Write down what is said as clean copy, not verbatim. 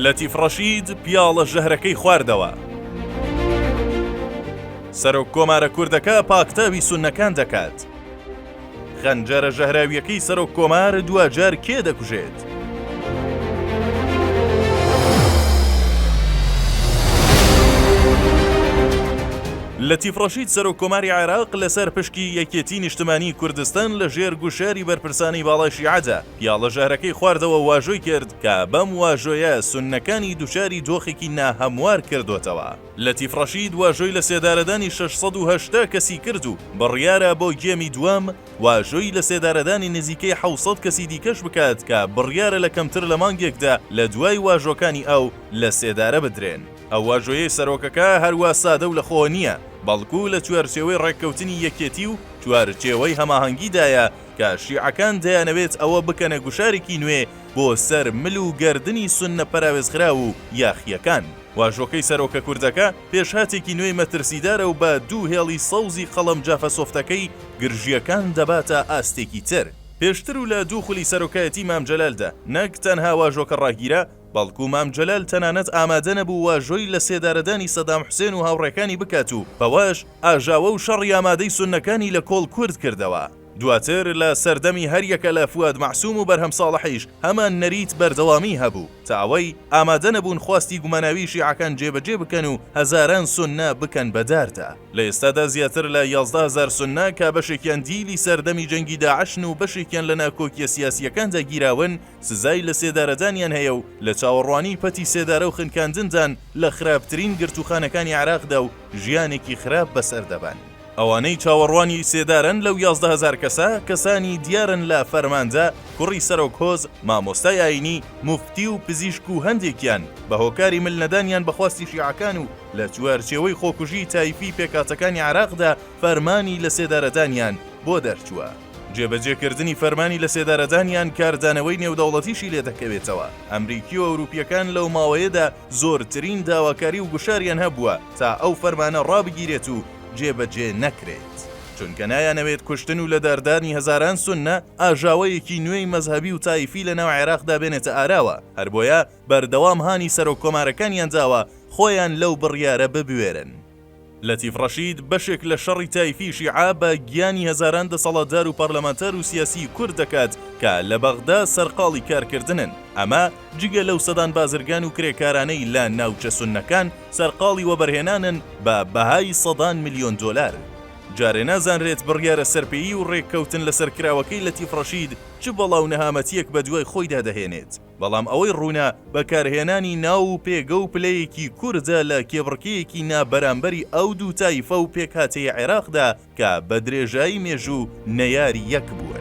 لەتیف ڕەشید پیاڵە ژەهرەکەی خواردەوە. سەرۆک کۆمارە کوردەکە پاکتاوی سوننەکان دەکات. خەنجەرە ژەهراوییەکەی سەرۆک کۆمار دواجار کێ دەکوژێت؟ لەتیف ڕەشید سەرۆک کۆماری عێراق لەسەر پشکی یەکێتی نیشتمانی کوردستان لە ژێر گوشاری بەرپرسانی باڵای شیعەدا پیاڵە ژەهرەکەی خواردەوە واژۆی کرد کە بەم واژۆیە سوننەکانی دوچاری دۆخێکی ناهەموار کردۆتەوە. لەتیف ڕەشید واژۆی لەسێدارەدانی 680 کەسی کرد و بڕیارە بۆ گێمی دووەم واژۆی لەسێدارەدانی نزیکەی 700 کەسی دیکەش بکات کە بڕیارە لە کەمتر لە مانگێکدا لە دوای واژۆکانی ئەو لە سێدارە بدرێن. ئەو واژۆیەی سەرۆکەکە هەروا سادە و لەخۆوە نییە، بەڵکو لە چوارچێوەی ڕێککەوتنی یەکێتی و چوارچێوەی هەماهەنگیدایە کە شیعەکان دەیانەوێت ئەوە بکەنە گوشارێکی نوێ بۆ سەر مل و گەردنی سوننە پەراوێزخراو و یاخییەکان. واژۆکەی سەرۆکە کوردەکە پێشهاتێکی نوێی مەترسیدارە و بە دوو هێڵی سەوزی قەڵەم جافە سۆفتەکەی گرژییەکان دەباتە ئاستێکی تر. پێشتر و لە دوو خولی سەرۆکایەتی مام جەلالدا نەک تەنها واژۆکە ڕاگیرا، بەڵکو مام جەلال تەنانەت ئامادە نەبوو واژۆی لەسێدارەدانی سەدام حوسێن و هاوڕێکانی بکات و بەوەش ئاژاوە و شەڕی ئامادەی سوننەکانی لە کۆڵ کورد کردەوە. دواتر لە سەردەمی هەریەکە لە فواد مەعسوم و بەرهەم ساڵحیش هەمان نەریت بەردەوامی هەبوو تا ئەوەی ئامادە نەبوون خواستی گوماناوی شیعەکان جێبەجێ بکەن و هەزاران سوننە بکەن بە داردا. لە ئێستادا زیاتر لە 11 هەزار سوننە کە بەشێکیان دیلی سەردەمی جەنگی داعشن و بەشێکیان لە ناکۆکیە سیاسییەکاندا گیراون سزای لەسێدارەدانیان هەیە و لە چاوەڕوانی پەتی سێدارە و خنکاندندان لە خراپترین گرتووخانەکانی عێراقدا و ژیانێکی خراپ بەسەر دەبەن. ئەوانەی چاوەڕوانی سێدارەن لەو 11 هەزار کەسە، کەسانی دیارن لە فەرماندە، کوڕی سەرۆک هۆز، مامۆستای ئایینی، موفتی و پزیشک و هەندێکیان بە هۆکاری مل نەدانیان بە خواستی شیعەکان و لە چوارچێوەی خۆکوژیی تایفی پێکهاتەکانی عێراقدا فەرمانی لەسێدارەدانیان بۆ دەرچووە. جێبەجێکردنی فەرمانی لەسێدارەدانیان کاردانەوەی نێودەوڵەتیشی لێدەکەوێتەوە، ئەمریکی و ئەوروپییەکان لەو ماوەیەدا زۆرترین داواکاری و گوشاریان هەبووە تا ئەو فەرمانە ڕابگیرێت و جێبەجێ نەکرێت، چونکە نایانەوێت کوشتن و لەداردانی هەزاران سوننە ئاژاوەیەکی نوێی مەزهەبی و تایفی لەناو عێراقدا بێنێتە ئاراوە، هەربۆیە بەردەوام هانی سەرۆککۆمارەکانیان داوە خۆیان لەو بڕیارە ببوێرن. لەتیف ڕەشید بەشێک لە شەڕی تایفی شیعە بە گیانی هەزاران دەسەڵاتدار و پەرلەمانتار و سیاسی کورد دەکات کە لە بەغدا سەرقاڵی کارکردنن، ئەمە جگە لەو سەدان بازرگان و کرێکارانەی لە ناوچە سوننەکان سەرقاڵی وەبەرهێنانن بە بەهای سەدان ملیۆن دۆلار. جارێ نازانرێت بڕیارە سەرپێیی و ڕێککەوتن لەسەرکراوەکەی لەتیف ڕەشید چ بەڵا و نەهامەتییەک بەدوای خۆیدا دەهێنێت. بەڵام ئەوەی ڕوونە بەکارهێنانی ناو و پێگە و پلەیەکی کوردە لە کێبڕکێیەکی نابەرامبەری ئەو دوو تایفە و پێکهاتەی عێراقدا کە بە درێژایی مێژوو نەیاری یەک بوون.